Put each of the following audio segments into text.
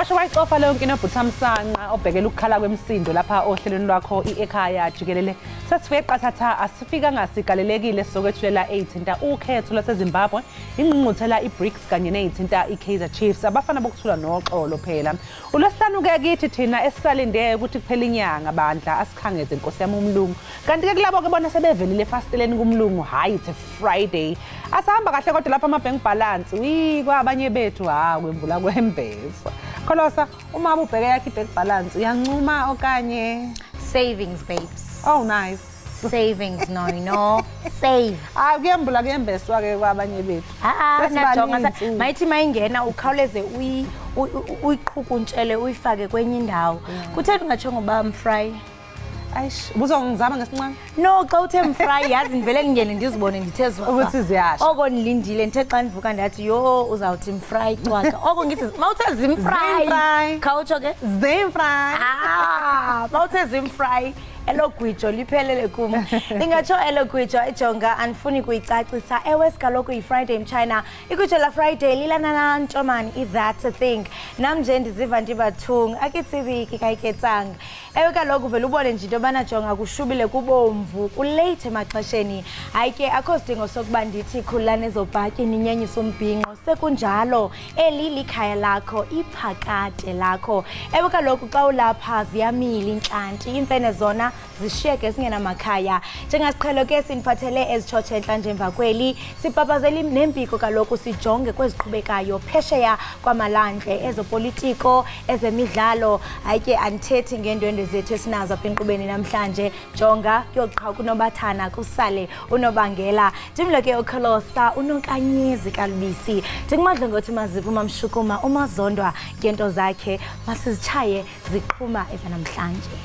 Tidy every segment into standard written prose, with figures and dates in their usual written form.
Washo wayicofa leyo nkinobhuthamsanqa obhekela ukukhala kwemsindo lapha ohlelweni lwakho i-Ekhaya Jikelele. Sesifike qathatha asifika ngasigalelekile sokwethulela eyithinta ukhetho lwaseZimbabwe, ingqungquthela iBRICS kanye neyithinta iKaizer Chiefs, abafana bokuthula noxolo phela. ULwesihlanu ke kithi thina esisalinde ukuthi kuphela inyanga bandla asikhangeze inkosi yami umlungu. Kanti ke kulabo ke bona sebevelile efasiteleni kumlungu, hayi it's a Friday. Asahamba kahle kodwa lapha ama bank balance wi kwabanye bethu ha kwembula kwembeza. Kholosa uma ubheke yakhe i-bank balance uyancuma okanye savings babes. Oh nice. Savings no no save. Ah kuyembula kuyembeswa ke kwabanye bethu. Ah najonga mayithi mayingena ukhawuleze uyiqhukuntshele uyifake kwenye indawo. Kutheni ungatsho ngoba mfry? Aish, ubuzongizama ngesincane? No, xa uthe mfry yazi ndivele ngingene ndizibone ndithe zwa. Ukuthi ziyasha. Oko ndilindile ndithe xa ndivuka ndathi yo uzawuthi mfry cwaka. Oko ngithi mawuthe zimfry. Khawutsho ke? Zimfry. Ah, mawuthe zimfry. Elo gwijo liphelele kum. Ingatsho elo gwijo ejonga andifuni kuyicacisa. Ewe kaloku yiFriday mchina. Igwijo la Friday lilana ntsomani if that's a thing. Nam nje ndiziva ndibathunga akitsibi kayiketsanga. Ewe kaloku vele ubone nje into yobana jonga kushubile kubomvu kulate emaxesheni. Hayi ke akho sidingo sokuba ndithi khululane ezobhatyi ninyenyise umbhinqo. Sekunjalo eli likhaya lakho iphakade lakho. Ewe kaloku xa ulapha ziyamila intlanti iimfene zona zishiyeke singenamakhaya. Njengasiqhelo ke siniphathele ezitshotshe entlanje emva kweli sipapazela nempiko kaloku sijonge kweziqhubekayo phesheya kwamalandle ezopolitiko ezemidlalo. Hayi ke andithethi ngeendwendwe zethu esinazo apha enkqubeni namhlanje. Jonga kuyoqha kunobathana kusale unobangela. Ndimlo ke uKholosa uNonkanyezi kaLubisi. NdinguMadlongothi Maziphu Mamshukuma uMazondwa ngento zakhe masizitshaye ziqhuma ezanamhlanje.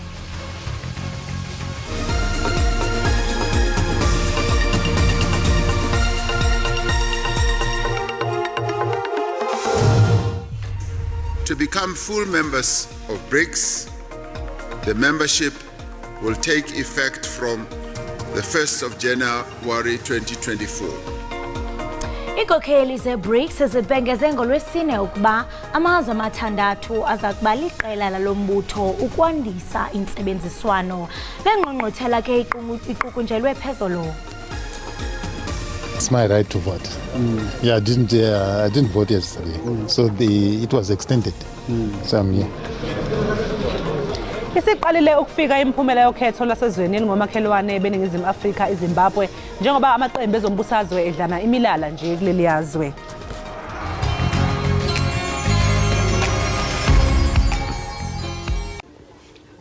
To become full members of BRICS, the membership will take effect from the 1st of January 2024. Iinkokheli zeBRICS zibhengeze ngolwesine ukuba amazwe amathandathu aza kuba liqela lalo mbutho ukwandisa intsebenziswano. Le ngqungquthela ke iqukunjelwe phezolo. It's my right to vote. Yeah, I didn't vote yesterday, so it was extended. So I'm here. Isiqalile ukufika imiphumela yokhetho lwasezweni elingomakhelwane beNingizimu Afrika iZimbabwe njengoba amaqembu ezombusazwe edlana imilala nje kuleli yazwe.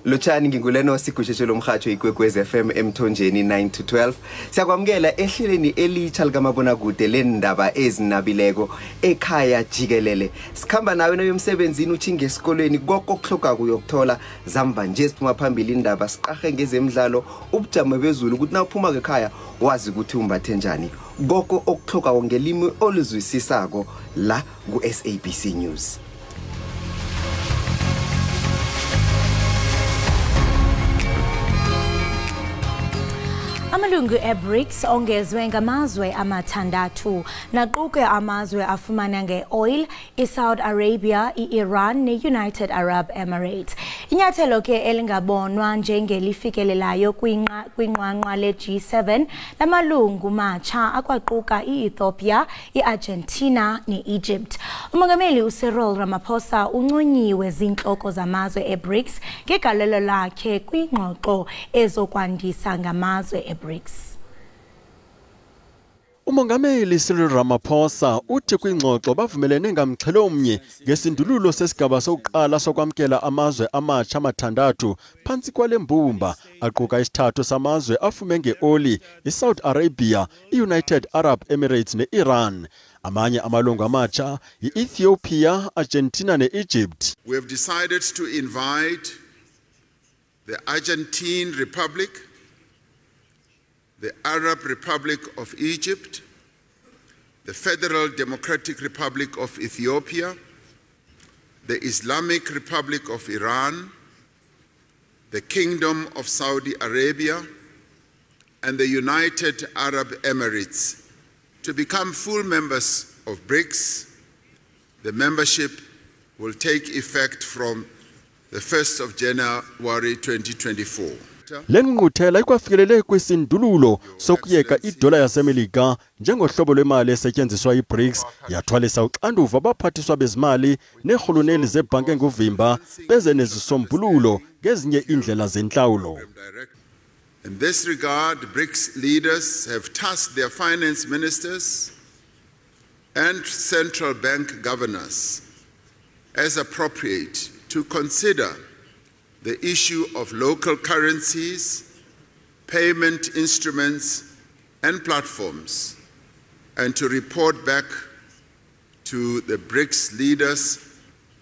Lotshani nginguleno sigusheshe lomhatsho iKwekwezi FM emthonjeni 9 to 12. Siyakwamukela ehleleni elitsha likamabonakude lendaba ezinabileko Ekhaya Jikelele. Sikhamba nawe noyomsebenzini uthinge esikolweni konke okuhloka kuyokuthola zamva nje siphuma phambili indaba siqahe ngezemidlalo ubujamo bezulu ukuthi nawuphuma ekhaya wazi ukuthi umbathe njani. Konke okuhloka ngelimi oluzwisisako la ku SABC News. Amalungu eBRICS ongezwe ngamazwe amathandathu naquke amazwe afumana ngeoil iSaudi Arabia, iIran neUnited Arab Emirates. Inyathelo ke elingabonwa njengelifikelelayo kwinqwanqwa leG7 lamalungu matsha akwaquka iEthiopia, iArgentina neEgypt. Umongameli uCyril Ramaphosa unconyiwe zintloko zamazwe eBRICS ngegalelo lakhe kwingxoxo ezokwandisa ngamazwe eBRICS. Umongameli Cyril Ramaphosa uthi kwingxoxo bavumelene ngamxhelo omnye ngesindululo sesigaba sokuqala sokwamkela amazwe amatsha amathandathu phantsi kwale mbumba aquka isithathu samazwe afume ngeoli iSaudi Arabia, iUnited Arab Emirates neIran. Amanye amalungu amatsha yiEthiopia, Argentina neEgypt. We have decided to invite the Argentine Republic, the Arab Republic of Egypt, the Federal Democratic Republic of Ethiopia, the Islamic Republic of Iran, the Kingdom of Saudi Arabia, and the United Arab Emirates to become full members of BRICS. The membership will take effect from the 1st of January 2024. Le ngqungquthela ikwafikelele kwisindululo sokuyeka idola yaseMelika njengohlobo lwemali esetyenziswa yiBRICS, yathwalisa uxanduva abaphathiswa bezimali neerhuluneli zebhanki enguvimba beze nezisombululo ngezinye iindlela zentlawulo. In this regard, BRICS leaders have tasked their finance ministers and central bank governors as appropriate to consider the issue of local currencies, payment instruments, and platforms, and to report back to the BRICS leaders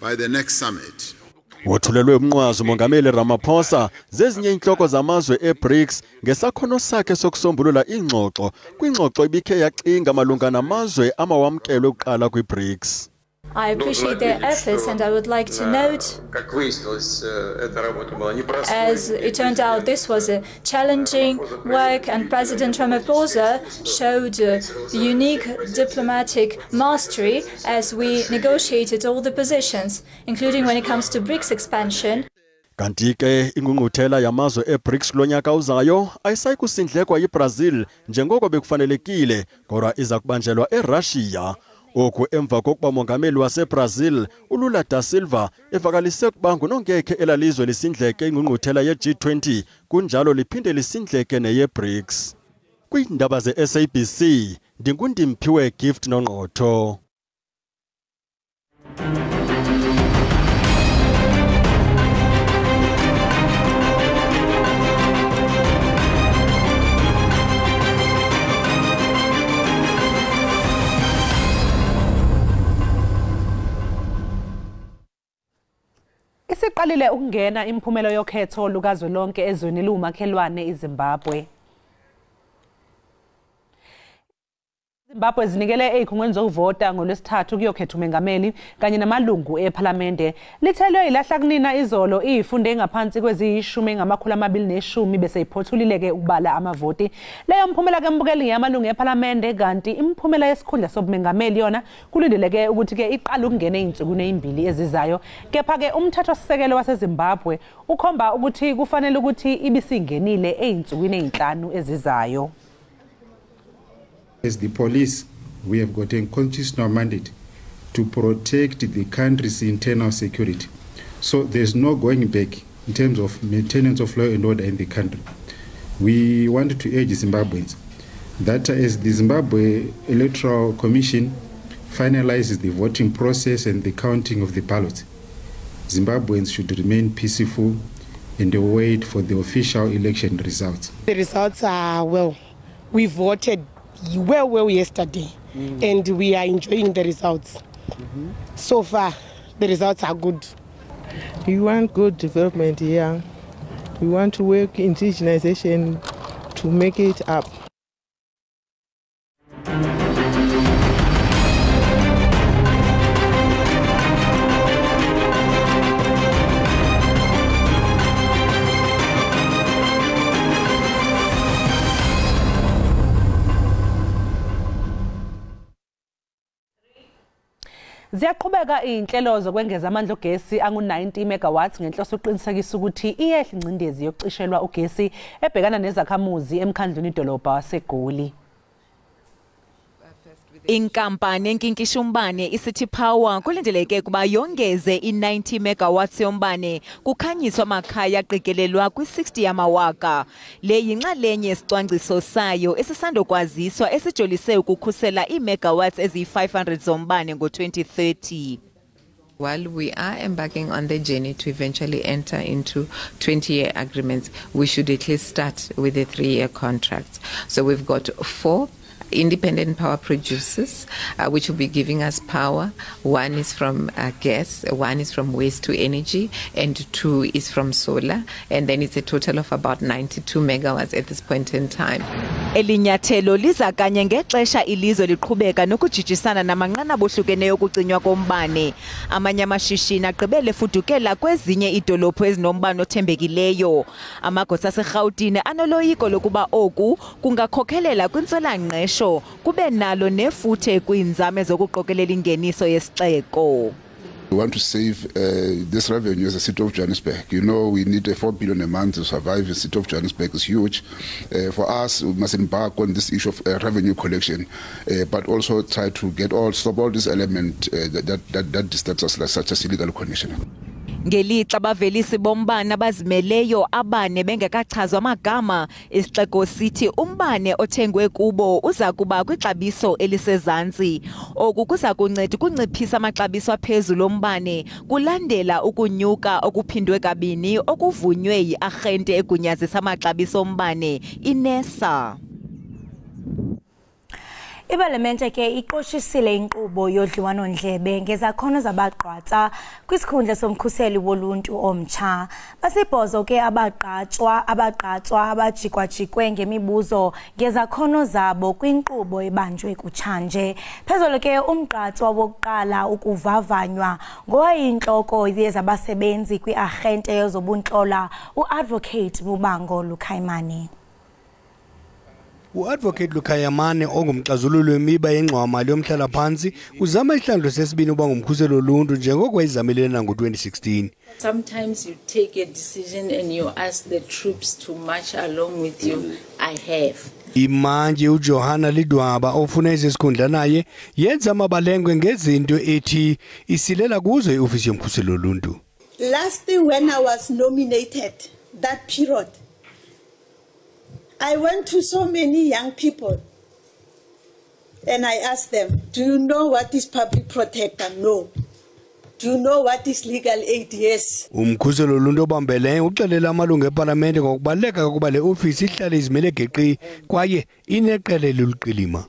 by the next summit. Wothulelwe umnqwazi uMongameli Ramaphosa zezinye inhloko zamazwe eBRICS ngesakhono sakhe sokusombulula ingxoxo kwingxoxo ibikhe yaxinga malunga namazwe amawamkelwe kuqala kwiBRICS. I appreciate their efforts, and I would like to note, as it turned out, this was a challenging work, and President Ramaphosa showed unique diplomatic mastery as we negotiated all the positions, including when it comes to BRICS expansion. Kanti ke ingqungquthela yamazwe eBRICS lonyaka uzayo ayisayi kusindlekwa yiBrazil njengoko bekufanelekile, kodwa iza kubanjelwa eRussia. Oku emva kokuba mongameli waseBrazil uLula da Silva evakalise ukuba ngunongekhe elalizwe lisindleke ingqungquthela ye-G20, kunjalo liphinde lisindleke neye-BRICS. Kwiindaba ze-SABC ndinguNdimphiwe Gift Nongqotho. Isiqalile ukungena imiphumela yokhetho lukazwelonke ezweni liwumakhelwane iZimbabwe. Zimbabwe zinikele ezikhungweni zokuvota ngolwesithathu kuyokhetha umengameli kanye namalungu ePhalamende. Lithelwe ilahla kunina izolo ifunde ngaphansi kweziyishumi ngamakhulu 210 bese iphothulileke ukubala amavoti. Leyo mphumela ke mbukeli yamalungu ePhalamende, kanti imiphumela yesikhundla sobumengameli yona kulindeleke ukuthi ke iqale ukungena ezinsukwini ezimbili ezizayo. Kepha ke umthetho-sisekelo waseZimbabwe ukhomba ukuthi kufanele ukuthi ibisingenile ezinsukwini ezinhlanu ezizayo. As the police, we have got a constitutional mandate to protect the country's internal security. So there's no going back in terms of maintenance of law and order in the country. We want to urge Zimbabweans that as the Zimbabwe Electoral Commission finalizes the voting process and the counting of the ballots, Zimbabweans should remain peaceful and wait for the official election results. The results are, well, we voted well yesterday, and we are enjoying the results. So far, the results are good. We want good development here. We want to work indigenization to make it up. Ziyaqhubeka iy'nhlelo zokwengeza amandla ogesi angu-90 megawatts ngenhloso yokuqinisekisa ukuthi iyehla ingcindezi yokucishelwa ugesi ebhekana nezakhamuzi emkhandlwini idolobha waseGoli. Inkampani enkinkisha umbane iCity Power kulindeleke kuba yongeze i-90 megawatts yombane kukhanyiswa amakhaya aqikelelwa kwi-60 yamawaka. Le yinxalenye yesicwangciso sayo esisandokwaziswa esijolise ukukhusela ii-megawatts eziyi-500 zombane ngo-2030. While we are embarking on the journey to eventually enter into 20-year agreements, we should at least start with a 3-year contract. So we've got 4 independent power producers, which will be giving us power. 1 is from gas, 1 is from waste to energy, and 2 is from solar. And then it's a total of about 92 megawatts at this point in time. Elinyathelo liza kanye ngexesha ilizwe liqhubeka nokujijisana namanqanaba ohlukeneyo okucinywa kombane. Amanye amashishini agqibele fudukela kwezinye iidolophu ezinombane othembekileyo. Amagosa aseRhawutini anoloyiko lokuba oku kungakhokhelela kwintswelangqesho, kube nalo nefuthe kwiinzame zokuqokelela ingeniso yesixeko. We want to save this revenue as a city of Johannesburg. You know, we need 4 billion a month to survive. The city of Johannesburg is huge. For us, we must embark on this issue of revenue collection, but also try to stop all this element that disturbs us, like such as illegal connection. Ngelixa abavelisi bombane abazimeleyo abane bengekachazwa amagama, isixeko sithi umbane othengwe kubo uza kuba kwixabiso elisezantsi. Oku kuza kunceda ukunciphisa amaxabiso aphezulu ombane kulandela ukunyuka okuphindwe kabini okuvunywe yi-arhente egunyazisa amaxabiso ombane, iNERSA. Ipalamente ke iqoshisile inkqubo yodliwano-ndlebe ngezakhono zabagqatsa kwisikhundla somkhuseli woluntu omtsha. Basibhozo ke abagqatswa abajikwajikwe ngemibuzo ngezakhono zabo kwinkqubo ebanjwe kutshanje. Phezulu ke umgqatswa wokuqala ukuvavanywa ngowayintloko yezabasebenzi kwi-arhente yezobuntlola uAdvocate Muvhango Lukhaimane. U-Advocate Lukhaimane ongumxazululi wemiba yengxowa-mali yomhlalaphantsi uzama isihlandlo sesibini uba ngumkhuseli woluntu njengoko wayizamile nango-2016. Sometimes you take a decision and you ask the troops to march along with you. I have. Imantyi uJohanna Lidwaba ofuna esi sikhundla naye yenza amabalengwe ngezinto ethi isilela kuzo iofisi yomkhuseli woluntu. Last thing when I was nominated, that period, I went to so many young people and I asked them, do you know what is public protector? No. Do you know what is legal aid? Yes. Umkhuseli woluntu obambeleyo uxelela amalungu epalamente ngokubaluleka kokuba le ofisi ihlale izimele geqi kwaye ineqela eliluqilima.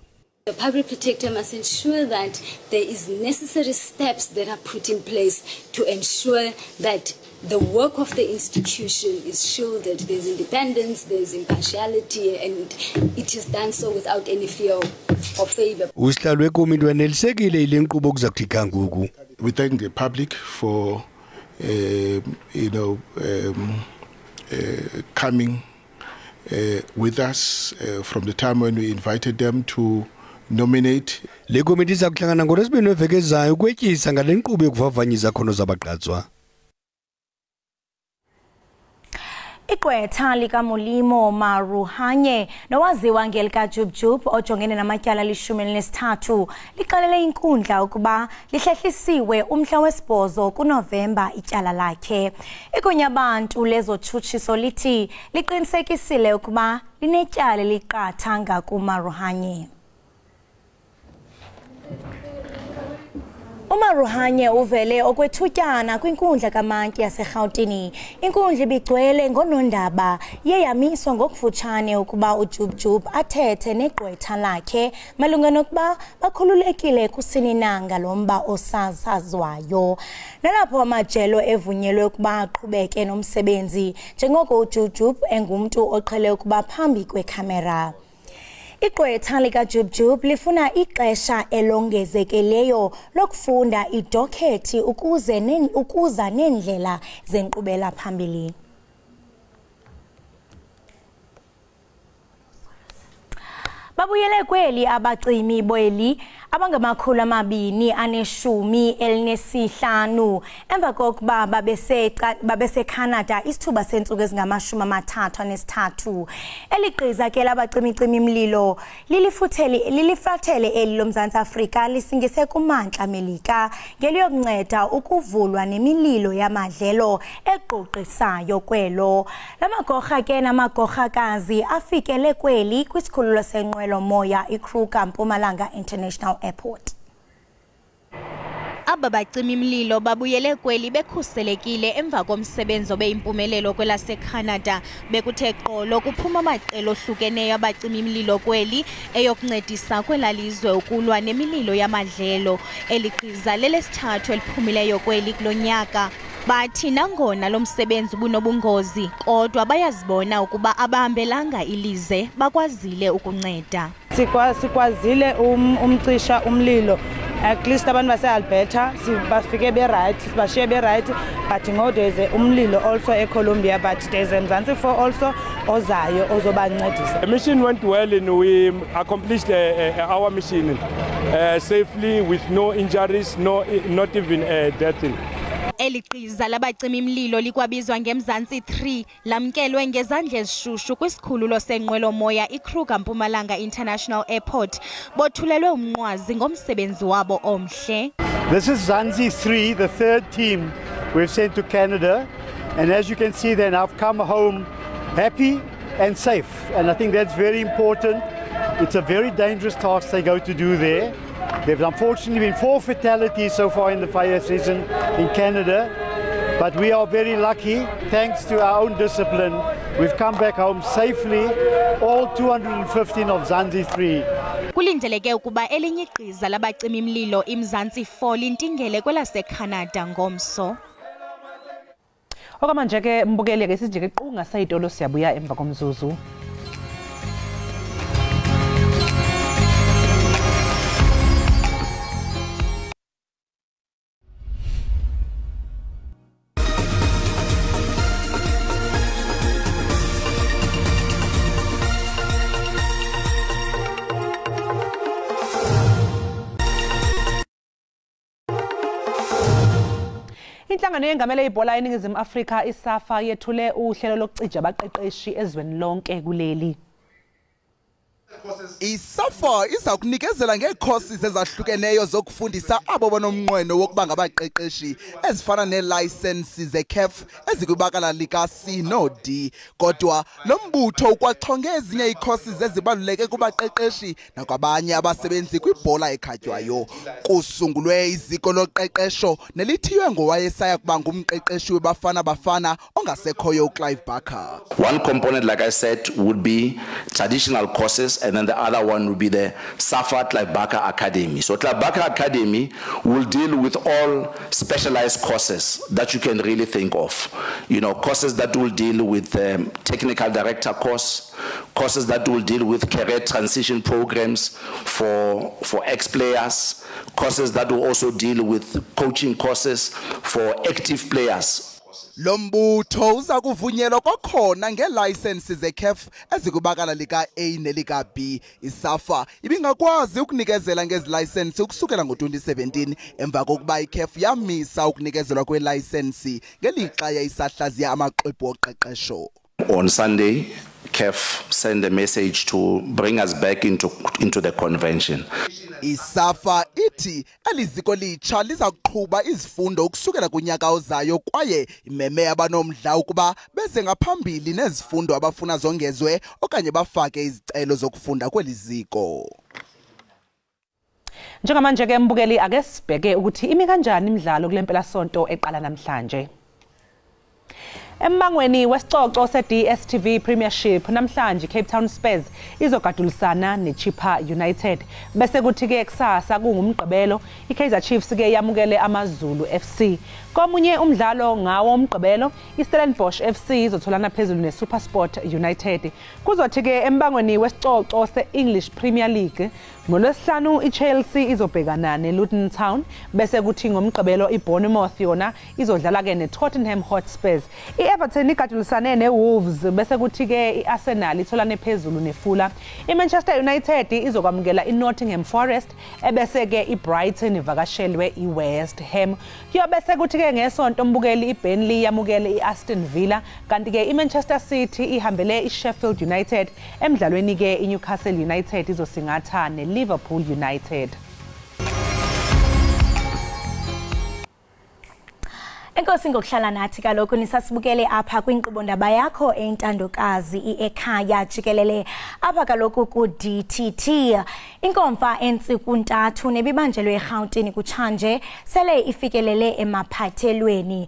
The public protector must ensure that there is necessary steps that are put in place to ensure that the work of the institution is shielded. There's independence, there's impartiality, and it is done so without any fear or favor. Usihlalo wekomiti wanelisekile yile nkqubo kuza kuthi ga ngoku. We thank the public for coming with us from the time when we invited them to nominate. Le komiti iza kuhlangana ngoLwesibini weveki ezayo ukwetyisa ngale nkqubo yokuvavanya izakhono zabagqatswa. Igqwetha likaMolimo Maruhanye nowaziwa ngelikaJubjub ojongene namatyala 13 lixelele inkundla ukuba lihlehlisiwe umhla wesibhozo kuNovemba ityala lakhe. Igunyabantu lezotshutshiso lithi liqinisekisile ukuba linetyala eliqatha ngakuMaruhanye. uMaruhanye uvele okwethutyana kwinkundla kamantyi yaseRhawutini. Inkundla ibigcwele ngonondaba iye yamiswa ngokufutshane ukuba uJubjub athethe negqwetha lakhe malunga nokuba bakhululekile kusini na ngalo mba osasazwayo. Nalapho amajelo evunyelwe ukuba aqhubeke nomsebenzi njengoko uJubjub engumntu oqhele ukuba phambi kwekhamera. Igqwetha likaJubjub lifuna ixesha elongezekeleyo lokufunda idokhethi ukuza neendlela zenkqubela phambili. Babuyele kweli abacimi beli abangama-215 emva kokuba babeseCanada isithuba seentsuku ezingama-33. Eli gqiza ke labacimicimi mlilo lilifathele eli loMzantsi Afrika lisingise kumantla Melika ngeliyokunceda ukuvulwa nemililo yamadlelo egqugqisayo kwelo. Lamagorha ke namagorhakazi afikele kweli kwisikhululo senqwelomoya iKruger Mpumalanga International Airport. Aba bacimi-mlilo babuyele kweli bekhuselekile emva komsebenzi obeyimpumelelo kwelaseCanada. Bekuthe qolo kuphuma amaqela ohlukeneyo abacimi-mlilo kweli eyokuncedisa kwela lizwe ukulwa nemililo yamadlelo. Eli gqiza lelesithathu eliphumileyo kweli kulo nyaka. Bathi nangona lo msebenzi ubunobungozi kodwa bayazibona ukuba abahambelanga ilize bakwazile ukunceda. Sikwazile umcisha umlilo. At least abantu base-Alberta bafike be-right, sibashiye be-right, but ngoku there's umlilo also eColombia, but there's Mzansi 4 also ozayo ozobancedisa. The mission went well and we accomplished our mission. safely with no injuries, no, not even death. Eli qiza labacimi-mlilo likwabizwa ngeMzansi 3 lamkelwe ngezandla ezishushu kwisikhululo senqwelomoya iKruger Mpumalanga International Airport. Bothulelwe umnqwazi ngomsebenzi wabo omhle. This is Mzansi 3, the third team we've sent to Canada, and as you can see, they have come home happy and safe, and I think that's very important. It's a very dangerous task they go to do there. There have unfortunately been 4 fatalities so far in the fire season in Canada, but we are very lucky, thanks to our own discipline, we've come back home safely, all 215 of Mzansi 3. Kulindeleke ukuba elinye igqiza labacimi-mlilo iMzansi 4 lintingele kwelaseCanada ngomso. Okwamanje ke mbukeli ke sijike qunga sayitolo, siyabuya emva komzuzu. Inhlangano yengamele ibhola eNingizimu Afrika iSAFA yethule uhlelo lokucija abaqeqeshi ezweni lonke kuleli. ISAFA iza kunikezela ngeecourses ezahlukeneyo zokufundisa abo banomnqweno wokuba ngabaqeqeshi ezifana neelicense zeCAF ezikwibakala lika-C no-D. Kodwa lo mbutho ukwachonge ezinye iicourses ezibaluleke kubaqeqeshi nakwabanye abasebenzi kwibhola ekhatywayo. Kusungulwe iziko loqeqesho nelithiywe ngowayesaya kuba ngumqeqeshi weBafana Bafana ongasekhoyo uClive Barker. One component, like I said, would be traditional courses, and then the other one will be the SAFA Clive Barker Academy. So Clive Barker Academy will deal with all specialized courses that you can really think of. You know, courses that will deal with technical director course, courses that will deal with career transition programs for ex-players, courses that will also deal with coaching courses for active players. Lo mbutho uza kuvunyelwa kwakhona ngeelayisensi zeCAF ezikubakala lika-A nelika-B. ISAFA ibingakwazi ukunikezela ngezilayisensi ukusukela ngo-2017 emva kokuba iCAF yamisa ukunikezelwa kweelayisensi ngelixa yayisahlaziya amaxwebhu oqeqesho. On Sunday, CAF sent a message to bring us back into the convention. ISAFA ithi eliziko litsha liza kuqhuba izifundo ukusukela kunyaka ozayo kwaye imeme abanomdla ukuba beze ngaphambili nezifundo abafuna zongezwe okanye bafake izicelo zokufunda kweli ziko. Njengamanje ke mbukeli ake sibheke ukuthi imi kanjani imidlalo kule mpelasonto eqala namhlanje. Embangweni wesicoco se-DStv Premiership namhlanje Cape Town Spurs izogadulisana neChippa United. Bese kuthi-ke kusasa kungumgqibelo iKaizer Chiefs ke yamukele AmaZulu FC. Komunye umdlalo ngawo umgqibelo iStellenbosch FC izotholana phezulu neSuperSport United. Kuzothi-ke embangweni wesicoco se-English Premier League ngoLwesihlanu iChelsea izobhekana neLuton Town, bese kuthi ngomgqibelo iBournemouth yona izodlala-ke neTottenham Hotspurs. I-Everton igadulisane neWolves, bese kuthi-ke i-Arsenal itholane phezulu neFula. I-Manchester United izokwamukela i-Nottingham Forest, ebese-ke i-Brighton ivakashelwe i-West Ham. Kuyobese kuthi-ke ngesonto mbukeli i-Burnley yamukele i-Aston Villa, kanti-ke i-Manchester City ihambele i-Sheffield United. Emdlalweni-ke i-Newcastle United izosingatha ne-Liverpool United. Enkosi ngokuhlala nathi kaloku nisasibukele apha kwinkqubo ndaba yakho entandokazi iEkhaya jikelele apha kaloku ku-DTT. Inkomfa entsikuntathu nebibanjelwe eRhawutini kutshanje sele ifikelele emaphathelweni.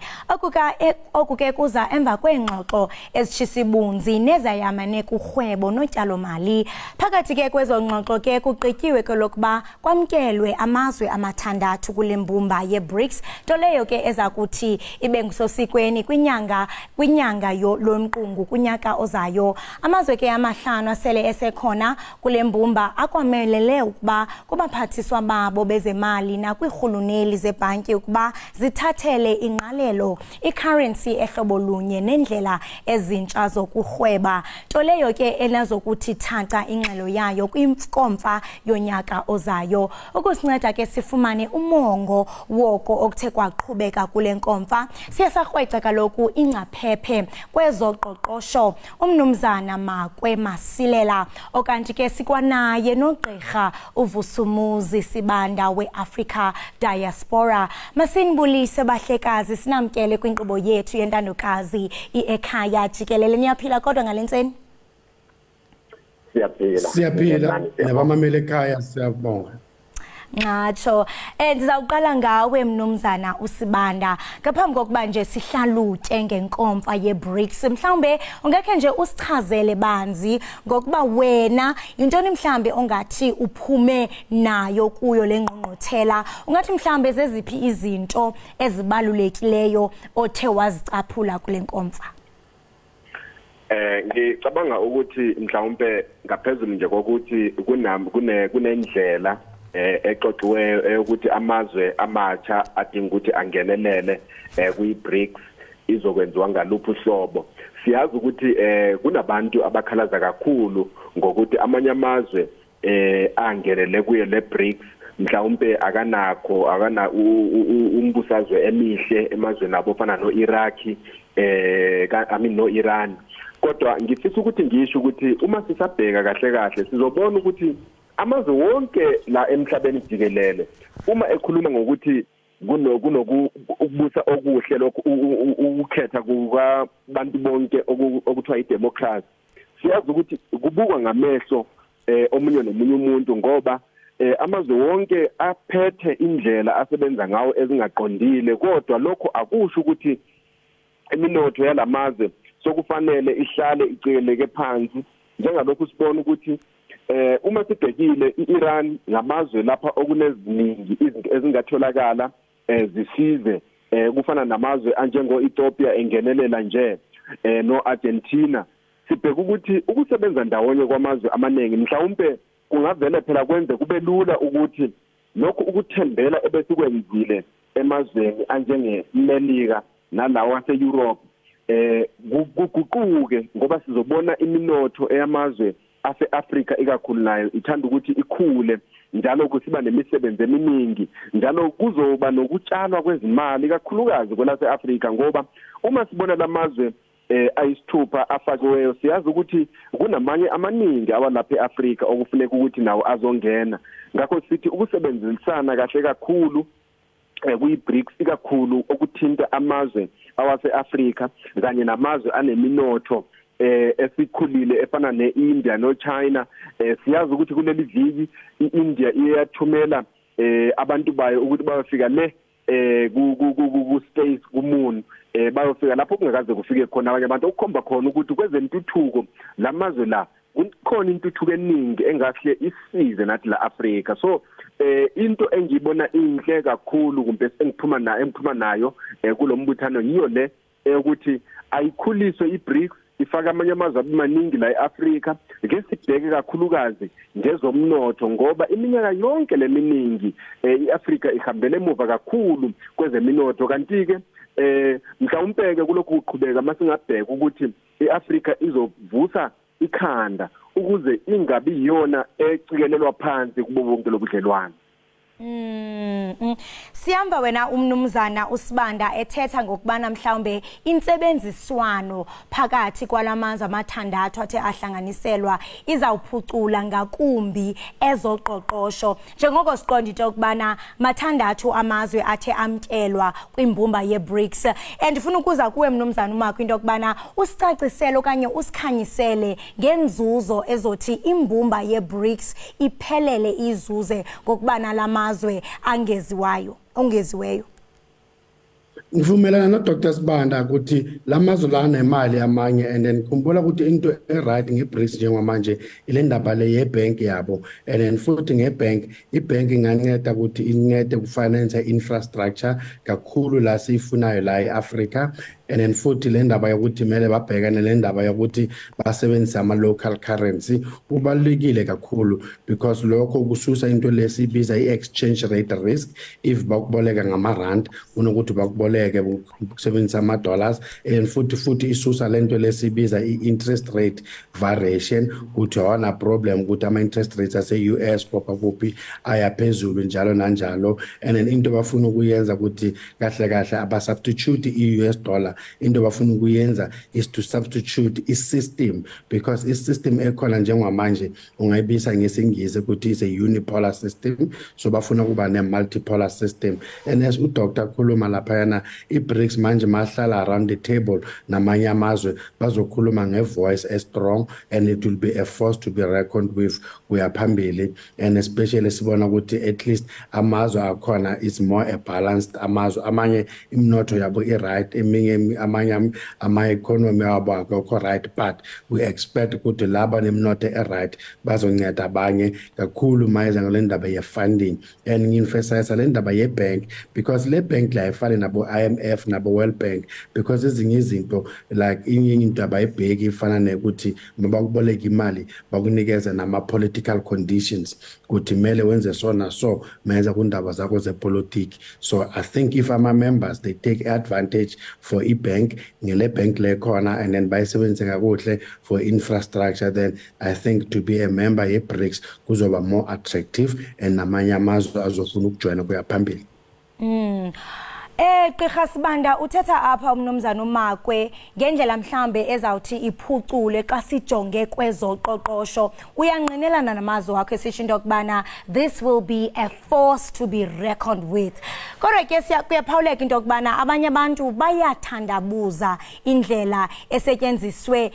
Oku ke kuza emva kweengxoxo ezitshisibunzi nezayamane kurhwebo notyalomali. Phakathi ke kwezo ngxoxo ke kugqityiwe kwelokuba kwamkelwe amazwe amathandathu kule mbumba yeBRICS, nto leyo ke eza kuthi ibe ngusosikweni kwinyanga yolonqungu kunyaka ozayo. Amazwe ke amahlanu asele esekhona kule mbumba akwamelele ukuba kubaphathiswa babo bezemali nakwiirhuluneli zebhanki ukuba zithathele ingqalelo icurrency ehlobo lunye nendlela ezintsha zokurhweba, nto leyo ke enazokuthi thaca ingxelo yayo kwinkomfa yonyaka ozayo. Ukusinceda ke sifumane umongo woko okuthe kwaqhubeka kule nkomfa, siye sarhweca kaloku ingcaphephe kwezoqoqosho umnumzana Makwe Masilela, okanti ke sikwanaye nogqirha uVusumuzi Sibanda we-Africa Diaspora. Masinibulise bahlekazi, sinamkele kwinkqubo yethu yentandokazi i-Ekhaya Jikelele. Niyaphila kodwa ngale ntseni? Siyaphila. Siyaphila nabamameli ekhaya, siyabonga. Nxatsho. Ndizawuqala ngawe mnumzana uSibanda. Ngaphambi kokuba nje sihlalutye ngenkomfa yeBRICS, mhlawumbe ungekhe nje usichazele banzi ngokuba wena yintoni mhlawumbe ongathi uphume nayo kuyo le ngqungquthela. Ungathi mhlawumbe zeziphi izinto ezibalulekileyo othe wazicaphula kule nkomfa? Ngicabanga ukuthi mhlawumbe ngaphezulu nje kokuthi kunendlela exoxiweyo ukuthi amazwe amatsha adinga ukuthi angenelele kwi-BRICS izokwenziwa ngaluphi uhlobo. Siyazi ukuthi kunabantu abakhalaza kakhulu ngokuthi amanye amazwe angenele kuyo le BRICS mhlawumbe akanakho akana umbusazwe emihle emazweni abo fana no-Iraq, I mean no-Iran. Kodwa ngifisa ukuthi ngisho ukuthi uma sisabheka kahle kahle sizobona ukuthi amazwe wonke la emhlabeni jikelele uma ekhuluma ngokuthi kunokubusa okuhle lokhu ukukhetha kukabantu bonke okuthiwa idemocracy, siyazi ukuthi kubukwa ngamehlo omunye nomunye umuntu, ngoba amazwe wonke aphethe indlela asebenza ngawo ezingaqondile. Kodwa lokho akusho ukuthi iminotho yalamazwe sokufanele ihlale iceleke phansi, njengalokhu sibona ukuthi uma sibhekile iIran ngamazwe lapha okuneziningi izinto ezingatholakala zisize, kufana namazwe anjengo Ethiopia engenelela nje noArgentina. Sibheka ukuthi ukusebenza ndawonye kwamazwe amaningi mhlawumbe kungavele phela kwenze kube lula ukuthi lokhu ukuthembela ebesikwenzile emazweni anjengeMelika nalawa ase-Europe kuguquke, ngoba sizobona iminotho eyamazwe ase-Afrika ikakhulu nayo ithanda ukuthi ikhule, njalo kusiba nemisebenzi eminingi, njalo kuzoba nokutshalwa kwezimali kakhulukazi kwelase-Afrika. Ngoba uma sibona lamazwe ayisithupha afakiweyo, siyazi ukuthi kunamanye amaningi awalapha e-Afrika okufuneka ukuthi nawo azongena. Ngakho sithi ukusebenzisana kahle kakhulu kuyi-BRICS ikakhulu okuthinta amazwe awase-Afrika kanye namazwe aneminotho esikhulile efana ne-India no-China. Siyazi ukuthi kuleli viki i-India iyathumela abantu bayo ukuthi bayofika le ku space ku-moon, bayofika lapho kungakaze kufike khona abanye abantu, okukhomba khona ukuthi kwezentuthuko lamazwe la kukhona intuthuko eningi engahle isize nathi la Afrika. So into engiyibona inhle kakhulu kumbe engiphuma nayo kulombuthano yiyo le ukuthi ayikhuliswe iBRICS, ifaka amanye amazwe amaningi la eAfrika, ke sibheke kakhulukazi ngezomnotho, ngoba iminyaka yonke leminingi iAfrika ihambele emuva kakhulu kwezeminotho. Kanti ke mhlawumbe ke kulokhu kuqhubeka masingabheka ukuthi iAfrika izovusa ikhanda ukuze ingabi yiyona ecikelelwa phansi kubo bonke lobudlelwano. Siyamba wena umnumzana uSibanda ethetha ngokubana mhlawumbe intsebenziswano phakathi kwalamazwe amathandathu athe ahlanganiselwa izawuphucula ngakumbi ezoqoqosho, njengoko siqonda into yokubana mathandathu amazwe athe amkelwa kwimbumba yeBRICS. And ndifuna ukuza kuwe mnumzana uMakho into yokubana usicacisele okanye usikhanyisele ngenzuzo ezothi imbumba yeBRICS iphelele izuze ngokubana lamazwe angeziwayo ongeziweyo. Ngivumelana no Dr. Sibanda ukuthi lamazwe la anemali amanye, and then khumbula ukuthi into e-right nge-BRICS njengamanje ile ndaba le ye-bank yabo, and then futhi nge-bank, i-bank inganceda ukuthi incede ku-finance infrastructure kakhulu la siyifunayo la e-Africa. And then futhi le ndaba yokuthi kumele babhekane le ndaba yokuthi basebenzise ama-local currency kubalulekile kakhulu, because lokho kususa into lesibiza i-exchange rate risk. If bakuboleka ngama-rand kunokuthi bakuboleke ukusebenzisa ama-dollars, and futhi isusa lento lesibiza i-interest rate variation, ukuthi awana problem ukuthi ama-interest rates ase-US kuphi kuphi aya phezulu njalo nanjalo. And then into bafuna ukuyenza ukuthi kahle kahle aba-substitute i-US dollar, into bafuna ukuyenza is to substitute i-system, because i-system ekhona njengamanje ungayibisa ngesingisi ukuthi is a unipolar system, so bafuna ukuba ne-multipolar system. And as uDr khuluma laphayana, i-BRICS manje mahlala around the table namanye amazwe bazokhuluma nge-voice strong, and it will be a force to be reckoned with kuya phambili. And especially sibona ukuthi at least amazwe akhona is more a balanced amazwe, amanye imnotho yabo i-right, eminye amanye ama-economy wabo akekho right, but we expect ukuthi laba nemnotho e-right bazonceda abanye kakhulu mayeza ngale ndaba ye-funding. And ngi-emphasize le ndaba ye-bank, because le bank la ayifani nabo IMF nabo World Bank, because ezinye izinto like inye into abayibheki ifana nekuthi mabakuboleka imali bakunikeza nama-political conditions ukuthi kumele wenze so na so mayenza kundaba zakho zepolitiki. So I think if ama-members they take advantage for i-bank ngele bank le khona and then bayisebenzise kakuhle for infrastructure, then I think to be a member ye-BRICS kuzoba more attractive and namanye amazwe azofuna ukujoyina kuya phambili. Gqirha Sibanda, uthetha apha umnumzana uMakwe ngendlela mhlambe ezawuthi iphucule xa sijonge kwezoqoqosho. Uyangqinelana namazwi wakho esisho into yokubana this will be a force to be reckoned with. Kodwa ke kuyaphawuleka into yokubana abanye abantu bayathandabuza indlela esetyenziswe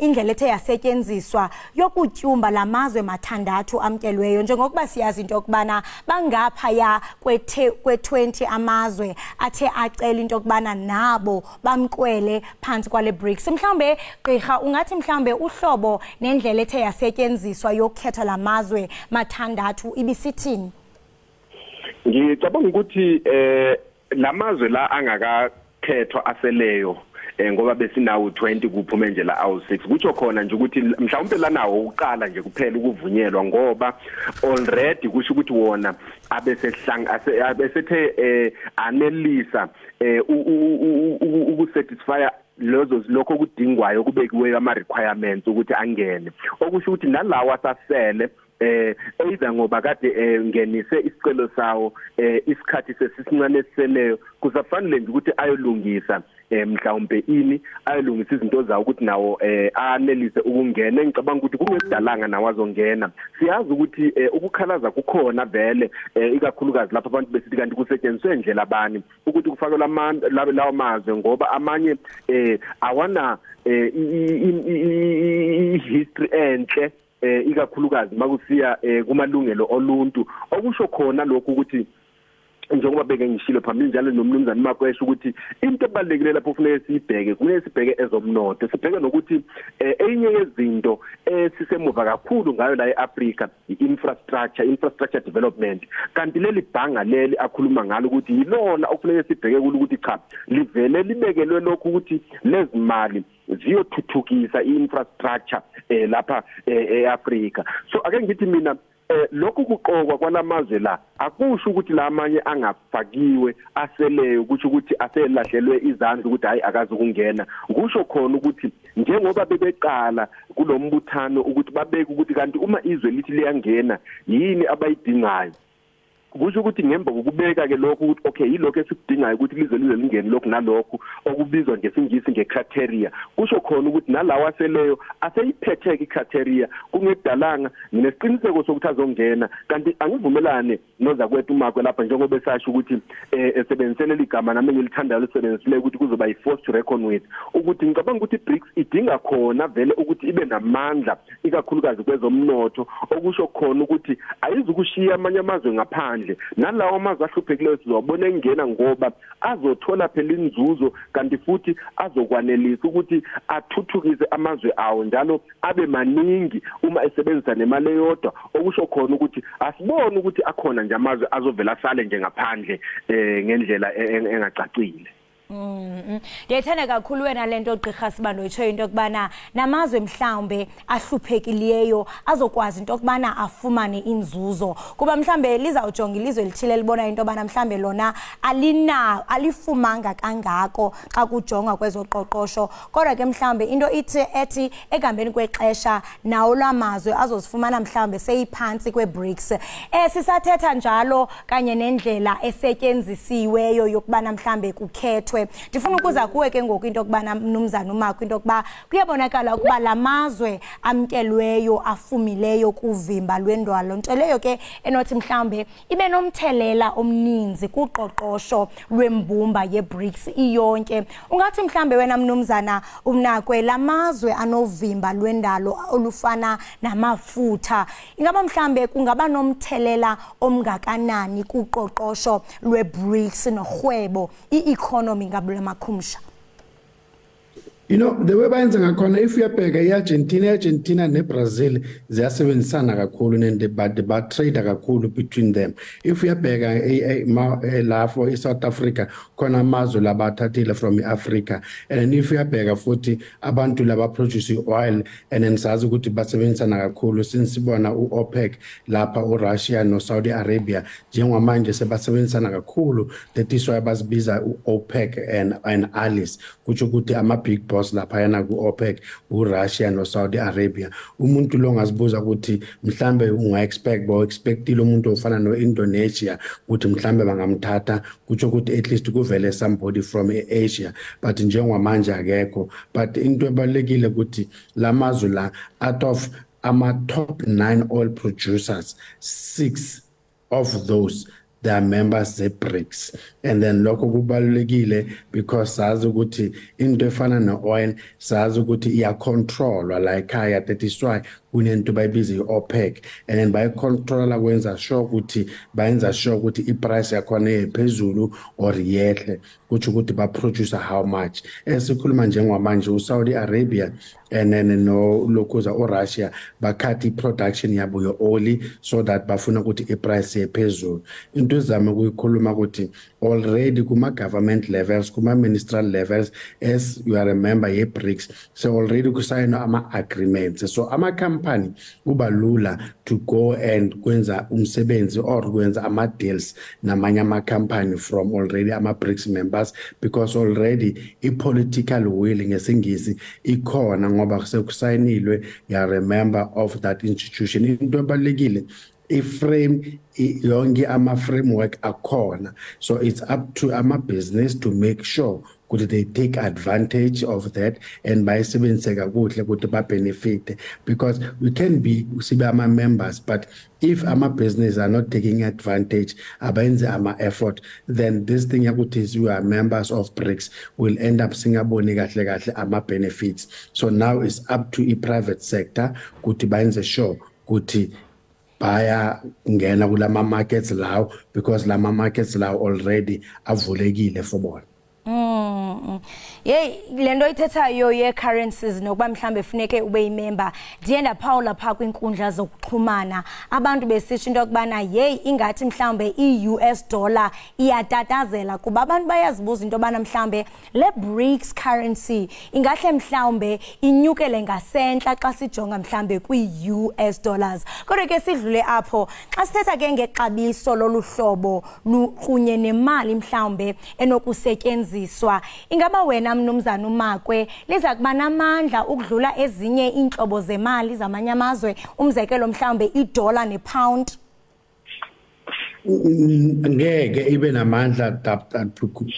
indlela ethe yasetyenziswa yokutyumba lamazwe mathandathu amkelweyo, njengokuba siyazi into yokubana bangaphaya kwe-20 amazwe athe acela into yokubana nabo bamkwele phantsi kwale BRICS. Mhlawumbe gqirha ungathi mhlawumbe uhlobo nendlela ethe yasetyenziswa yokukhetha lamazwe mathandathu ibisithini? Ngicabanga ukuthi lamazwe la angakakhethwa aseleyo, ngoba besinawo 20 kuphume nje la awu 6, kutsho khona nje ukuthi mhlawumbe lanawo uqala nje kuphela ukuvunyelwa, ngoba already kusho ukuthi wona abesethe anelisa ukusatisfy lezo lokho okudingwayo kubekiweyo ama requirements ukuthi angene, okusho ukuthi nalawa asasele either ngoba kade ngenise isicelo sawo isikhathi sesisincane esiseleyo, kusafanele nje ukuthi ayolungisa mhlawumbe ini ayolungisa izinto zawo ukuthi nawo anelise ukungena. Ngicabanga ukuthi kungekudalanga nawo azongena. Siyazi ukuthi ukukhalaza kukhona vele, ikakhulukazi lapho abantu besithi kanti kusetshenziswe indlela bani ukuthi kufakelwe lawo mazwe, ngoba amanye awana i-history enhle ikakhulukazi makusiya kumalungelo oluntu, okusho khona lokhu ukuthi njengoba beke ngishilo phambili njalo nomnumzane Makwesha ukuthi into ebalekile lapho kufanele siyibheke, kufanele sibheke ezomnotho, sibheke nokuthi enye yezinto esisemuva kakhulu ngayo la eAfrica i-infrastructure development, kanti leli bhanga leli akhuluma ngalo ukuthi yilona okufanele sibheke kulo ukuthi cha livele libekelwe lokhu ukuthi lezimali ziyothuthukisa i-infrastructure lapha eAfrica. So ake ngithi mina lokhu kuqokwa kwalamazwe la akusho ukuthi lamanye angafakiwe aseleyo kusho ukuthi aselahlelwe izandla ukuthi hayi akazi ukungena, kusho khona ukuthi njengoba bebeqala kulombuthano ukuthi babeke ukuthi kanti uma izwe lithi liyangena yini abayidingayo, kusho ukuthi ngemva kokubeka ke lokhu ukuthi okay yilokho esikudingayo ukuthi lize lingene lokhu nalokhu okubizwa ngesingisi ngecriteria, kusho khona ukuthi nalawa aseleyo aseyiphetheke icriteria kungedalanga. Nginesiqiniseko sokuthi azongena, kanti angivumelane nozakwethu uMakwe lapha njengoba esasho ukuthi esebenzisele ligama nami ngilithandayo lisebenzisile ukuthi kuzoba i-force to reckon with, ukuthi ngicabanga ukuthi i-BRICS idinga khona vele ukuthi ibe namandla ikakhulukazi kwezomnotho, okusho khona ukuthi ayizukushiya amanye amazwe ngaphandle. ngaphandle. Nalawo amazwe ahluphekileyo sizobona engena ngoba azothola phela inzuzo, kanti futhi azokwanelisa ukuthi athuthukise amazwe awo njalo abe maningi uma esebenzisa nemali eyodwa, okusho khona ukuthi asibone ukuthi akhona nje amazwe azovela asale nje ngaphandle ngendlela engacacile. Ndiyayithanda kakhulu wena lento gqirha Sibanda uyitshoyo into yokubana namazwe mhlawumbe ahluphekileyo azokwazi into yokubana afumane inzuzo, kuba mhlawumbe lizawujonga ilizwe elithile elibona into yobana mhlawumbe lona alifumanga kangako xa kujongwa kwezoqoqosho, kodwa ke mhlawumbe into ithi ethi ekuhambeni kwexesha nawo la mazwe azozifumana mhlawumbe seyiphantsi kweBRICS. Sisathetha njalo kanye nendlela esetyenzisiweyo yokubana mhlawumbe kukhethwe. Ndifuna ukuza kuwe ke ngoku into yokubana mnumzana uMakwe into yokuba kuyabonakala ukuba la mazwe amkelweyo afumileyo kuvimba lwendwalo, nto leyo ke enothi mhlawumbe ibe nomthelela omninzi kuqoqosho lwembumba yeBRICS iyonke. Ungathi mhlawumbe wena mnumzana uMnakwe la mazwe anovimba lwendalo olufana namafutha, ingaba mhlawumbe kungaba nomthelela omngakanani kuqoqosho lweBRICS norhwebo i-economy ngabula makhumsha? You know, the way bayenza ngakhona, if uyabheka i-Argentina neBrazil ziyasebenzisana kakhulu and ba-trade kakhulu between them. If uyabheka la for i-South Africa, khona amazwe labathathile from i-Africa, and then if uyabheka futhi abantu laba produce oil, and then sazi ukuthi basebenzisana kakhulu since sibona u-OPEC lapha u-Russia no-Saudi Arabia njengamanje sebasebenzisana kakhulu. That is why bazibiza u-OPEC and allies, kusho ukuthi ama-big boss laphayana ku-OPEC u-Russia no-Saudi Arabia. Umuntu lo ngazibuza ukuthi mhlambe unga-expect bo-expectile umuntu ofana no-Indonesia ukuthi mhlambe bangamthatha, kutsho ukuthi at least kuvele somebody from Asia, but njengamanje akekho. But into ebalulekile ukuthi la mazwe la, out of ama-top 9 oil producers, 6 of those they are members ze-BRICS. And then lokho kubalulekile because sazi ukuthi into efana ne-oil sazi ukuthi iyacontrolwa la ekhaya. That is why kunento bayibiza i-OPEC, and then bayicontrola kwenza sure ukuthi bayenza sure ukuthi i-price yakhona iphezulu or yehle, kutsho ukuthi ba-produce how much. Esikhuluma njengamanje u-Saudi Arabia and then no lokhuza u-Russia bakhathi i-production yabo ye-oil so that bafuna ukuthi i-price yephezulu. Into ezama ukuyikhuluma ukuthi already kuma-government levels, kuma-ministerial levels, as you are a member ye-BRICS, so already kusayinwa ama-agreements, so ama-company kuba lula to go and kwenza umsebenzi or kwenza ama-deals namanye ama-company from already ama-BRICS members, because already i-political will ngesingisi ikhona ngoba sekusayinilwe, you are a member of that institution. Into ebalulekile, i-frame yonke ama-framework akhona, so it's up to ama-business to make sure ukuthi they take advantage of that and bayisebenzise kakuhle ukuthi ba-benefit, because we can be sibe ama-members, but if ama-business are not taking advantage, abayenze ama-effort, then this thing yakuthi we are members of BRICS will end up singaboni kahle kahle ama-benefits. So now it's up to i-private sector ukuthi bayenze sure ukuthi baya ngena kulama markets lawo, because lama markets lawo already avulekile for bona. Yeyi, lento ithethayo ye-currencies nokuba mhlambe funeke ube yimember, ndiye ndaphawula phaa kwiinkundla zokuxhumana abantu besitsho into yokubana yeyi ingathi mhlambe i-US dollar iyatatazela, kuba abantu bayazibuza into yobana mhlambe le BRICS currency ingahle mhlambe inyukele ngasentla xa sijonga mhlambe kwi-US dollars. Kodwa ke sidlule apho, xa sithetha ke ngexabiso lolu hlobo kunye nemali mhlambe enokusetyenziswa, ingaba wena mnumzana uMakwe liza kuba namandla ukudlula ezinye iintlobo zemali zamanye amazwe, umzekelo mhlawumbe idola nepound? Ngeke ibe namandla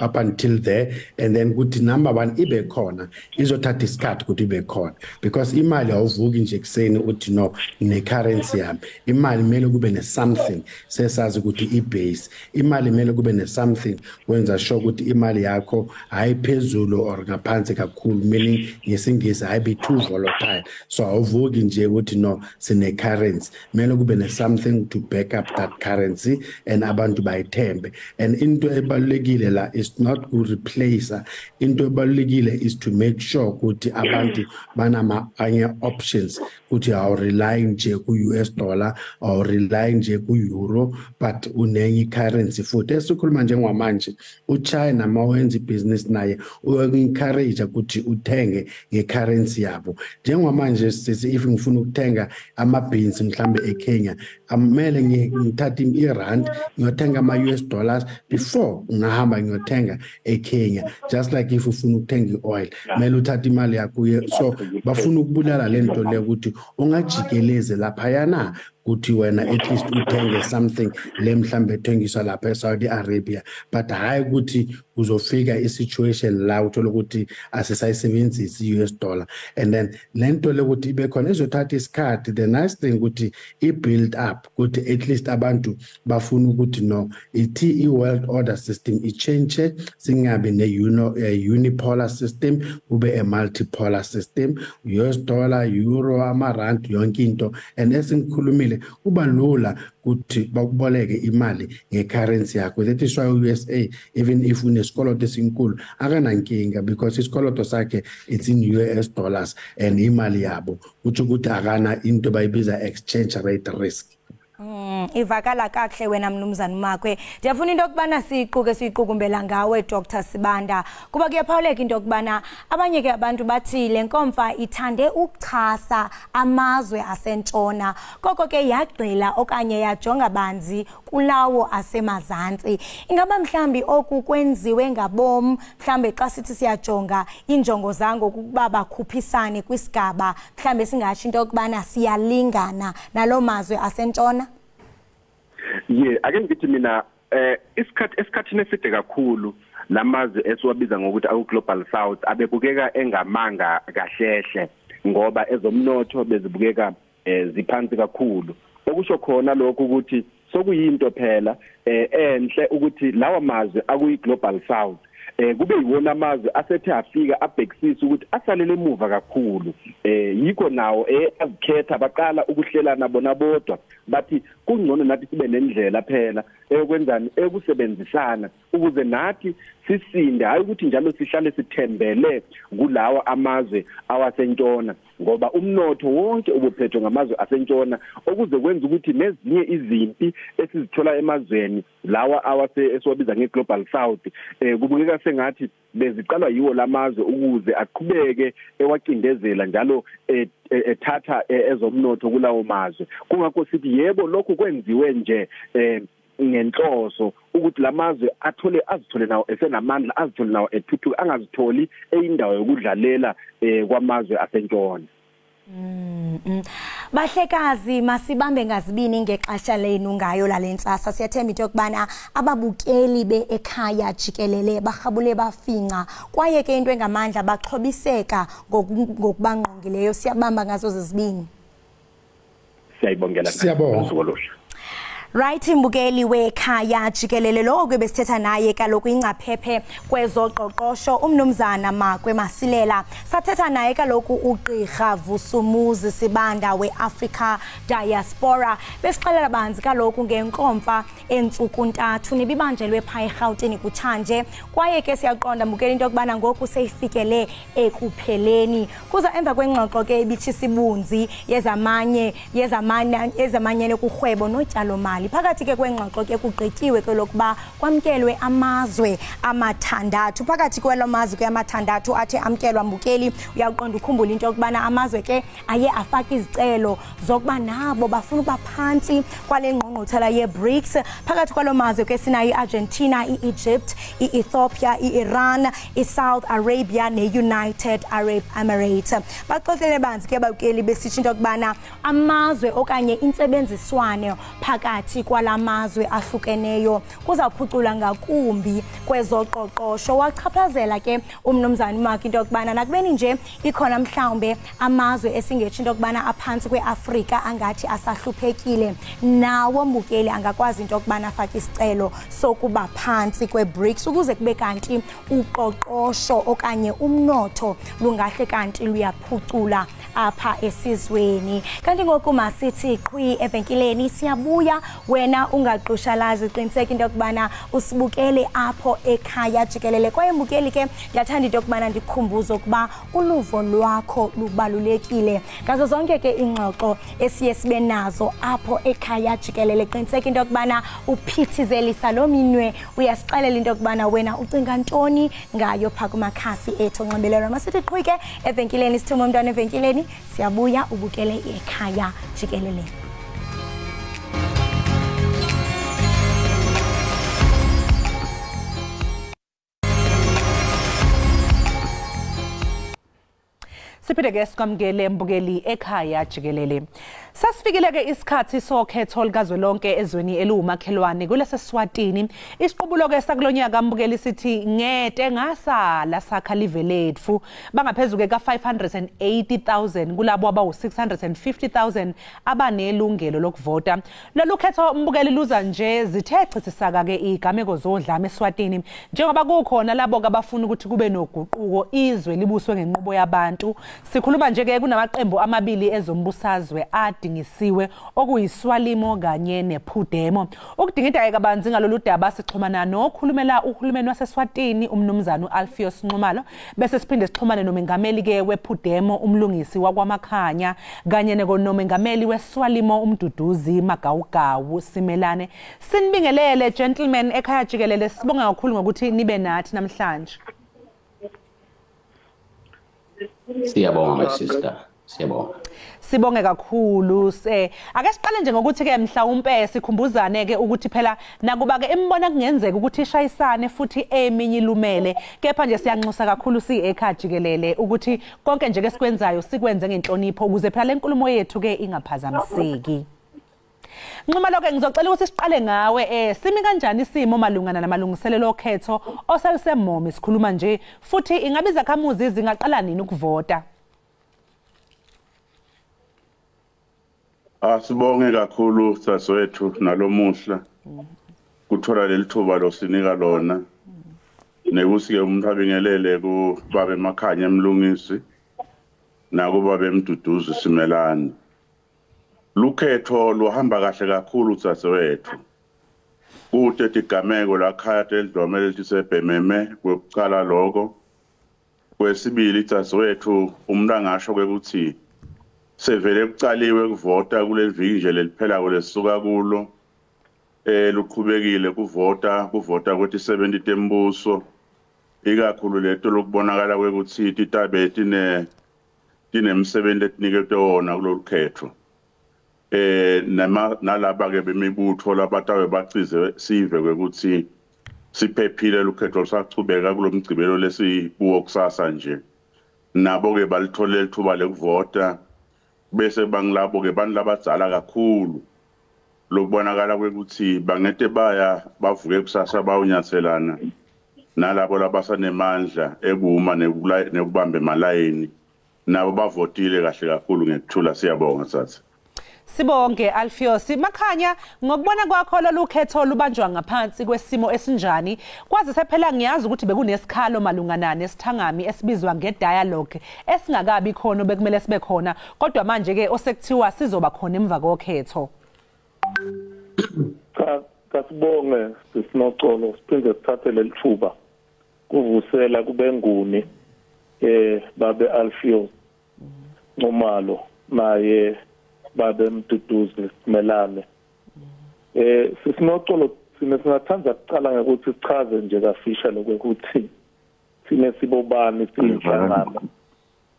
up until there, and then kuthi number one ibe khona izothatha isikhathi ukuthi ibe khona, because imali awuvuki nje kuseni uthi no ne-currency yami. Imali kumele kube ne-something sesazi ukuthi i-base imali kumele kube ne-something kwenza sure ukuthi imali yakho ayiphezulu or ngaphansi kakhulu, meaning ngesingisi ayibe too volatile. So awuvuki nje ukuthi no sine-currency, kumele kube ne-something to back up that currency. and abantu bayithembe. And into ebalulekile la is not to replace, into ebalulekile is to make sure ukuthi abantu banama anye options, ukuthi awu-rely nje ku-US dollar, awu-rely nje ku-euro, but unenye currency futhi. Esikhuluma njengamanje, uChina mawenza ibhizinisi naye uyaku-encourage ukuthi uthenge nge-currency yabo. Njengamanje sisi, if ngifuna ukuthenga ama-beans mhlambe eKenya, amele ngithathe i-rand ngiyothenga ama-US dollars before ngahamba ngiyothenga eKenya. Just like if ufuna ukuthenga i-oil, kumele uthathe imali yakho uye. So bafuna ukubulala le nto le ukuthi ungajikelezi laphayana, ukuthi wena at least uthenge something le mhlambe ethengiswa lapha eSaudi Arabia, but hayi ukuthi uzofika i-situation la uthola ukuthi asisayisebenzisi i-US dollar. And then le nto le ukuthi ibe khona izothatha isikhathi. The nice thing ukuthi i-build up, ukuthi at least abantu bafuna ukuthi no, ithi i-world order system i-change, singabi ne-unipolar system, kube a multipolar system, US dollar, euro, ama-rand, yonke into. And esingikhulumile, kuba lula ukuthi bakuboleke imali nge-currency yakho. That is why USA, even if unesikoloto esinkulu, akanankinga, because isikoloto sakhe it's in US dollars and imali yabo, kutsho ukuthi akana into bayibiza exchange rate risk. Ivakala kakuhle wena mnumzana Makwe. Ndiyafuna into yokubana siyiquke siyiqukumbela ngawe Dr Sibanda, kuba kuyaphawuleka into yokubana abanye ke abantu bathi le nkomfa ithande ukuchasa amazwe asentshona, koko ke yagxila okanye yajonga banzi kulawo asemazantsi. Ingaba mhlambi oku kwenziwe ngabom, mhlambe xa sithi siyajonga injongo zango ukuba bakhuphisane kwisigaba, mhlambe singatsho into yokubana siyalingana naloo mazwe asentshona? Ye, ake ngithi mina esikhathini eside kakhulu lamazwe esiwabiza ngokuthi aku Global South abebukeka engamanga kahlehle, ngoba ezomnotho bezibukeka ziphansi kakhulu. Okusho khona lokho ukuthi sokuyinto phela enhle ukuthi lawa mazwe akuyi Global South kube yiwona amazwe asethe afika abhekisisa ukuthi asalele emuva kakhulu. Yikho nawo azikhetha baqala ukuhlelana bona bodwa, bathi kungcono nathi sibe nendlela phela eyokwenzani, eyokusebenzisana ukuze nathi sisinde, hayi ukuthi njalo sihlale sithembele kulawa amazwe awasentshona, ngoba umnotho wonke ubuphethwe ngamazwe asentshona, okuze kwenza ukuthi nezinye izimpi esizithola emazweni lawa awase esiwabiza ngeGlobal South kubukeka sengathi beziqalwa yiwo lamazwe ukuze aqhubeke ewacindezela njalo ethatha ezomnotho kulawo mazwe. Kungakho sithi yebo, lokhu kwenziwe nje ngenhloso ukuthi lamazwe athole azithole nawo esenamandla, azithole nawo ethuthuka, angazitholi eyindawo yokudlalela kwamazwe asentshona. Bahlekazi, masibambe ngazibini ngexesha lenu ngayo lale ntsasa. Siyathemba into yokubana ababukeli be-ekhaya jikelele barhabule bafinca, kwaye ke into engamandla baxhobiseka ngokubangqongileyo. Siyabamba ngazo zezibini. Siyayibongela. Siyabonga. Right, mbukeli wekhaya jikelele, lo ke besithetha naye kaloku ingcaphephe kwezoqoqosho umnumzana Makwe Masilela. Sathetha naye kaloku ugqirha Vusumuzi Sibanda we-Africa Diaspora. Besixelela banzi kaloku ngenkomfa entsuku-ntathu nebibanjelwe phaa eRhawutini kutshanje, kwaye ke siyaqonda mbukeli into yokubana ngoku seyifikele ekupheleni. Kuza emva kwengxoxo ke ibitshisa ibunzi yezamanyene kurhwebo notyalomali. Phakathi ke kwengxoxo ke kugqityiwe kwelokuba kwamkelwe amazwe amathandathu. Phakathi kwelo mazwe ke amathandathu athe amkelwa, mbukeli uyaqonda ukhumbula into yokubana amazwe ke aye afaka izicelo zokuba nabo bafuna ukuba phantsi kwale ngqungquthela ye-BRICS. Phakathi kwalo mazwe ke sinayo i-Argentina, i-Egypt, i-Ethiopia, i-Iran, i-South Arabia ne-United Arab Emirates. Baxoxele banzi ke babukeli besitsho into yokubana amazwe okanye intsebenziswano phakathi kwalamazwe ahlukeneyo kuzawuphucula ngakumbi kwezoqoqosho. Wachaphazela ke umnumzana Mark into yokubana nakubeni nje ikhona mhlawumbe amazwe esingetsho into yokubana aphantsi kweAfrika angathi asahluphekile, nawo mbukeli angakwazi into yokubana afake isicelo sokuba phantsi kweBRICS ukuze kube kanti uqoqosho okanye umnotho lungahle kanti luyaphucula apha esizweni. Kanti ngoku masithi qhwi evenkileni, siyabuya. Wena ungaqushalazi, qiniseka into yokubana usibukele apho ekhaya jikelele. Kwaye mbukeli ke, ndiyathanda into yokubana ndikukhumbuze ukuba uluvo lwakho lubalulekile ngazo zonke ke ingxoxo esiye sibe nazo apho ekhaya jikelele. Qiniseka into yokubana uphithizelisa loo minwe, uyasixelela into yokubana wena ucinga ntoni ngayo phaa kumakhasi ethu onxibelelwano. Masithi qhwi ke evenkileni, sithume umntwana evenkileni, siyabuya. Ubukele ekhaya jikelele. Siphinde ke sikwamukele mbukeli ekhaya jikelele. Sasifikile ke isikhathi sokhetho likazwelonke ezweni eliwumakhelwane kuleseSwatini. Isiqubulo ke sakulonyaka mbukeli sithi ngete ngasala sakha live lethu. Bangaphezulu ke ka-580,000 kulabo abawu-650,000 abanelungelo lokuvota. Lolu khetho mbukeli luza nje zithe chithisaka ke igameko zodlame eSwatini, njengoba kukhona labo abafuna ukuthi kube noguquko, izwe libuswe ngenqubo yabantu. Sikhuluma nje ke kunamaqembu amabili ezombusazwe adingisiwe, okuyiSwalimo kanye nePhudemo. Ukudingida kabanzi ngalolu daba sixhumana nokhulumela uhulumeni waseSwatini umnumzana uAlpheus Nxumalo, bese siphinde sixhumane nomengameli ke wePhudemo uMlungisi wakwaMakhanya kanye nomengameli weSwalimo uMduduzi Magawugawu Simelane. Sinibingelele gentlemen ekhaya jikelele, sibonga kakhulu ngokuthi nibe nathi namhlanje. Siyabonga my sister, siyabonga. Sibonge kakhulu. Ake siqale nje ngokuthi ke mhlawumbe sikhumbuzane ke ukuthi phela nakuba ke imbona kungenzeka ukuthi ishayisane futhi eminye ilumele, kepha nje siyanxusa kakhulu si ekhaya jikelele ukuthi konke nje ke sikwenzayo sikwenze ngenhlonipho ukuze phela lenkulumo yethu ke ingaphazamiseki. Nxumalo ke ngizocela ukuthi siqale ngawe, simi kanjani isimo malungana namalungiselelo okhetho oselisemomi sikhuluma nje, futhi ingabe izakhamuzi zingaqala nini ukuvota? Asibonge kakhulu saswethu nalomuhla kuthola leli thuba losinika lona, nekuthi ke umuntu abingelele kubabe Makhanya eMlungisi nakubabe Mduduzi Simelane. Lukhetho luhamba kahle kakhulu saswethu. Kude tigameko lakhaya telidlome letisebhememe kwekuqala lokho. Kwesibili saswethu umuntu angasho ukuthi sevele kucaliwe kuvota kule viki nje leliphela kulesuka kulo, luqhubekile kuvota kwethi 70 tembuso, ikakhulu leto lokubonakala kwekuthi titabe tinemsebenzi etiniketwe wona kulolu khetho. Nalaba ke bemibutho labatawe bacize sive kwekuthi siphephile lukhetho lusachubeka kulomgcibelo lesikuwo kusasa nje, nabo ke balithole lithuba lekuvota. Bese bangilabo ke bantu labadzala kakhulu lokubonakala kwekuthi bangete baya bavuke kusasa bawunyathelana nalabo labasanemandla ekuma nekubamba emalayini, nabo bavotile kahle kakhulu ngekuthula. Siyabonga thatha. Sibonge Alpheus. Makhanya, ngokubona kwakho lolu khetho lubanjwa ngaphansi kwesimo esinjani? Kwazise phela ngiyazi ukuthi bekunesikhalo malungana nesithangami esibizwa ngedialogue esingakabi khona bekumele sibe khona, kodwa manje ke osekuthiwa sizoba khona emva kokhetho. Cha, kasibonge sisinoxolo, siphinde sithathe leli thuba kuvusela kubenguni babe Alpheus Nxumalo naye babe Mduduzi Simelane. Sisinoxolo sine singathanda ukuqala ngokuthi sichaze nje kafisha lokuthi sine sibobani siyinhlangano.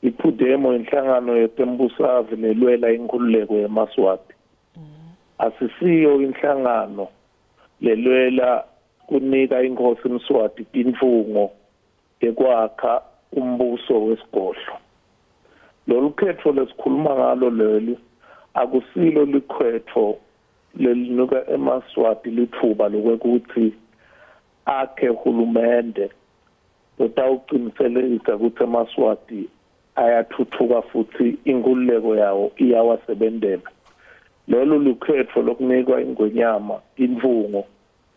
IPhudemo inhlangano yetembusave nelwela inkululeko yemaSwati. Asisiyo inhlangano lelwela kunika inkosi Mswati tinfungo ekwakha umbuso wesigodlo. Lolu khetho lesikhuluma ngalo leli akusilo likhetho lelinuka emaSwati lithuba lokuthi akhe uhulumende otawuqinisekisa ukuthi emaSwati ayathuthuka futhi inkululeko yawo iyawasebenzela. Lolu lukhetho lokunikwa ingwenyama imvungo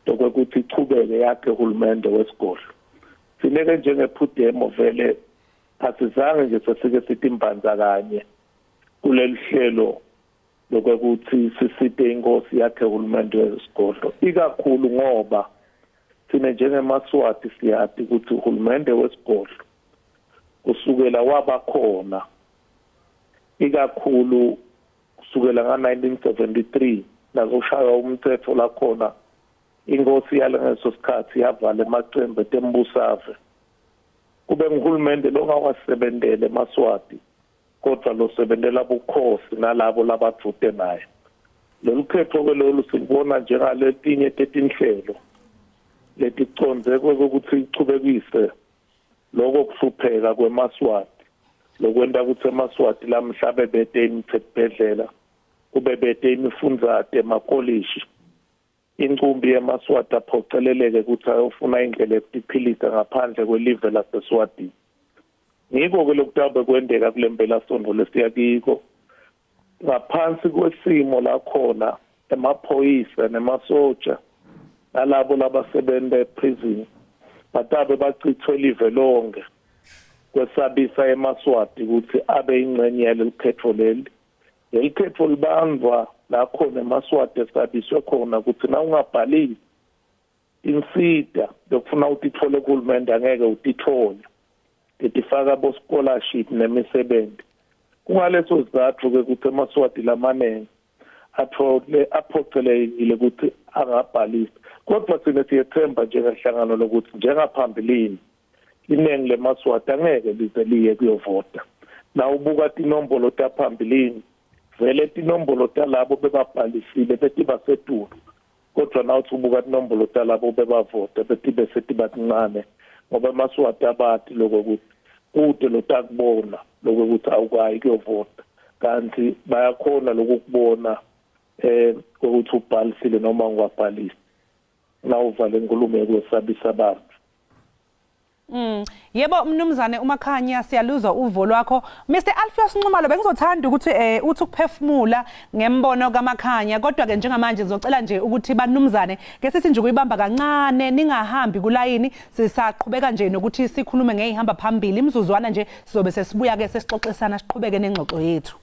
lokuthi ichubeke yakhe uhulumende wesigodlo. Sineke njengePhudemo vele asizange nje sesike sithi imbanza kanye Kuleli hlelo lokuthi sisite inkosi yakhe uhulumende wesigodlo, ikakhulu ngoba thina njengemaswati siyati ukuthi uhulumende wesigodlo kusukela waba khona, ikakhulu kusukela nga-1973 nakushaywa umthetho lakhona inkosi yaleso sikhathi yavala emacembe etembusave, kube nguhulumende longawasebentele emaswati kodwa losebentela bukhosi nalabo labadvute naye. Lolu khetho-ke lolu silubona njengaletinye tetinhlelo leticondze ukuthi ichubekise loko kuhlupheka kwemaswati, lokwenta ukuthi emaswati lamhlabe bete imitsetfobhedlela, kube bete imifundzate emakolishi, incumbi yemaswati aphoceleleke ukuthi ayofuna indlela yekutiphilisa ngaphandle kwelive laseSwatini. Ngiko-ke lokutawube kwenteka kule mpelasonto lesiya kiko, ngaphansi kwesimo lakhona emaphoyisa nemasotsha nalabo labasebenza eprison batabe bachithwe live lonke kwesabisa emaswati ukuthi abe ingxenye yaleli khetho leli. Leli khetho libandwa lakhona emaswati esabiswe khona ukuthi na ungabhalile insida lokufuna utithole kuhulumende angeke utithole, letifaka bo scholarship nemisebenzi. Kungaleso sizathu-ke ukuthi emaswati lamanengi athole aphocelekile ukuthi angabhalisa. Kodwa thina siyethemba njengenhlangano lokuthi njengaphambilini iningi lemaswati angeke lize liye kuyovota. Na ubuka tinombolo taphambilini, vele tinombolo talabo bebabhalisile betiba setulu, kodwa na uthi ubuka tinombolo talabo bebavota betibe setiba tincane, ngoba emaswati abati lokuthi kude lotakubona lokuthi awukayi kuyovota, kanti bayakhona lokukubona ukuthi ubhalisile noma ungabhalisi nawuvale inkulumo yokwesabisa abantu. Yebo mnumzane uMakhanya, siyaluzwa uvo lwakho. Mr Alpheus Nxumalo, bengizothanda ukuthi uthi ukuphefumula ngembono kaMakhanya, kodwa ke njengamanje ngizocela nje ukuthi banumzane ke sithi nje ukuyibamba kancane, ningahambi kulayini, sisaqhubeka nje nokuthi sikhulume ngeyihamba phambili imizuzwana nje, sizobe sesibuya ke sesixoxisana siqhubeke nengxoxo yethu.